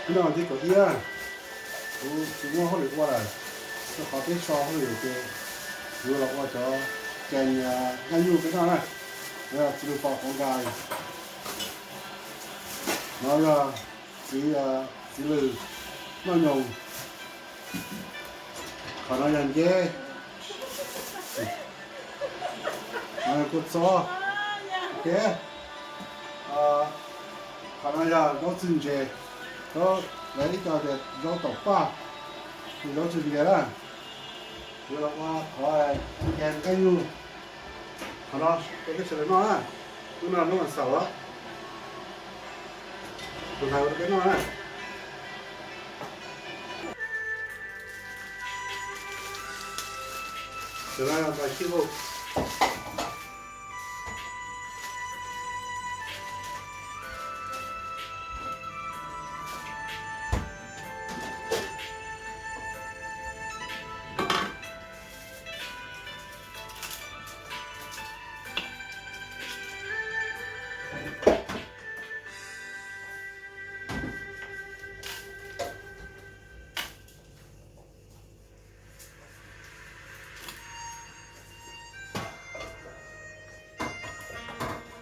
Hnub no thib kaum ib, kuv tsis muaj hauj lwm ua lawm, rau qhov peb so hauj lwm ces kuv los ua cov ceev nqaij nyuj peb noj na, txiv lws pom quav nkas. No yog txiv, txiv lws noj nyoos. Qhov no yog nceb. Qhov no yog kua txob. Qhov no yog zaub txwj ntses, zaub, lawv ib co tias zaub taum paj, zaub txwj ntses na. Kuv los ua qhov ceev nqaij nyuj. Qhov no rau peb sawv daws noj na. Hnub no hnub vas xaum, kuv hais ua rau peb noj na. Cov no npais sib hauj.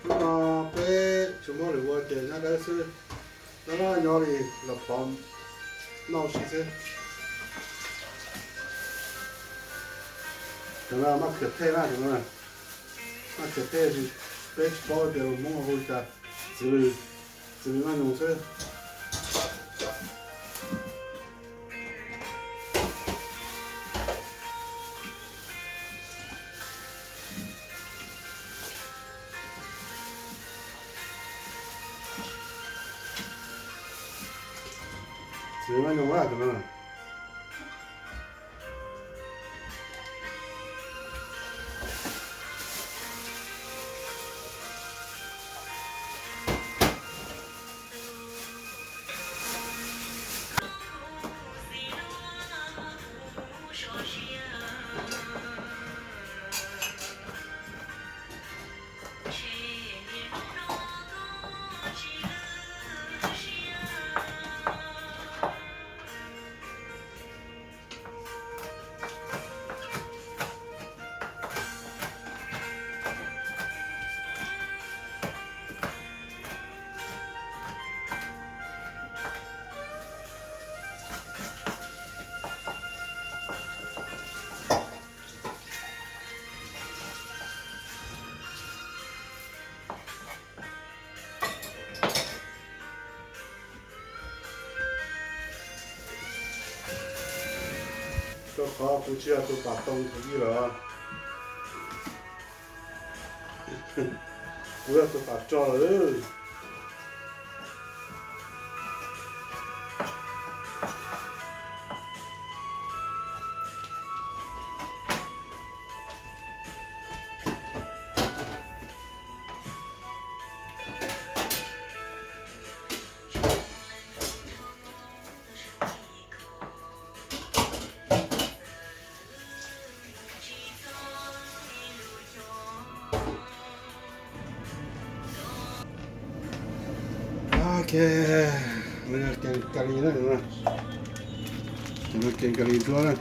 Hnub no peb tsis muaj hauj lwm ua ces nyob dawb xwb, nyob nyob li los phov noj si xwb. Cov no maj khwm thej na, cov no maj khwm thej, peb tsis paub tias lus Hmoob hu li cas, txiv lws, txiv lws noj nyoos xwb. Txiv lws noj nyoos a, tus no. Rau qhov kuv tsis yog tus pam too tus ib lawm. Kuv yog tus pam rog lawm. Ok, no yog kev ka li na, no kev ka li duab na.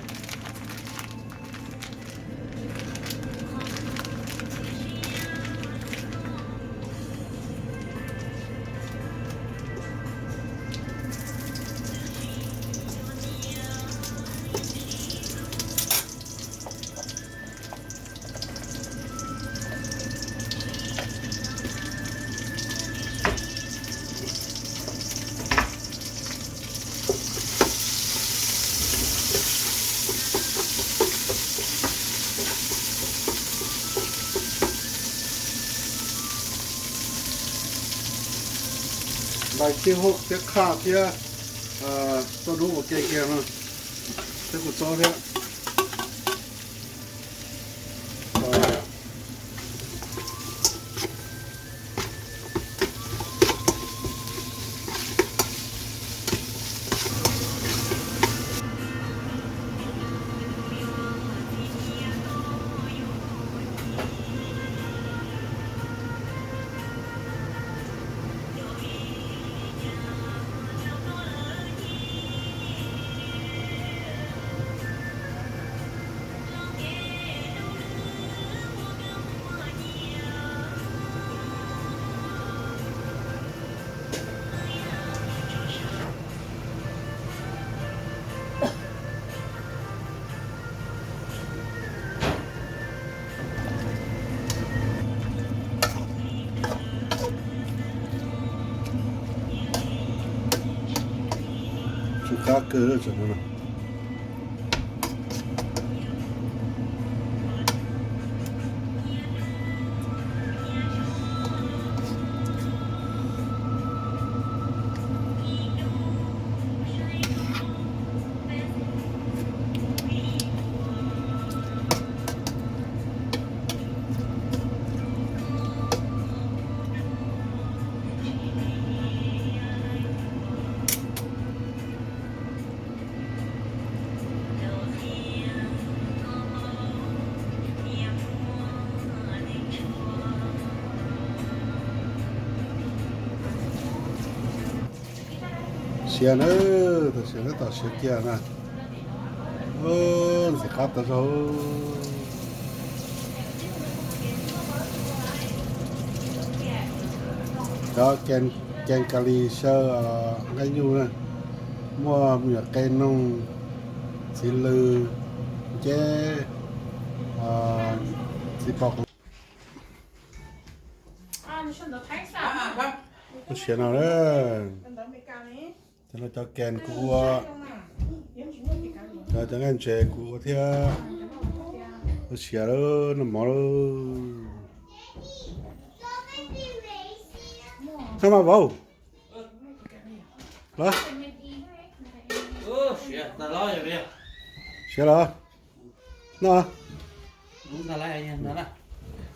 Npais tib hauj thiab khaj thiab, txoj dub ua ke kiag no, thiab kua txob thiab. Qab kawg tam sim no. Siav na, tam sim no tab tom siav kiag na. Ntxim qab tas zog. Cov Kee Kas Lis xyaw nqaij nyuj na, muaj me nyuam qe noog, txiv lws, nceb, txiv pos. Lub siav no, cov no cov Kee kuv ua, cov nqaij ntses kuv ua thiab. Lub siav lawm, noj mov lawm. Noj mas vauv. Los, siav los. Noj.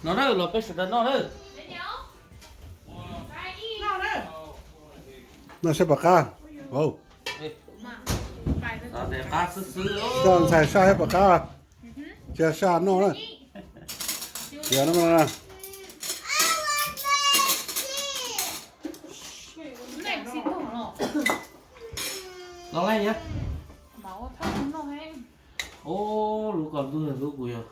No na, los peb sawv daws noj na. Noj saib puas qab. Vauv, saj ntxhais saj saib puas qab. Tsis saj noj na. Siav no na. Los leej yog. Ub, lub ko ntug yog lub kuv yog.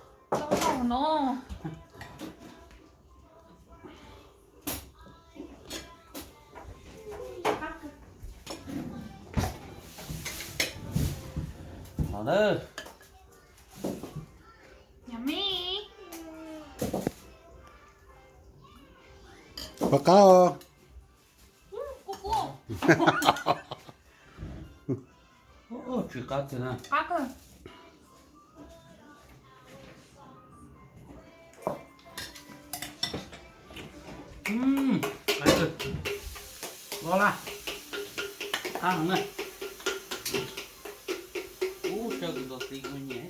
Los na. Puas qab os? Tsis qab tiag na. Los laj, qab heev na. Ub, saib kuv tus txiv ua nyiam.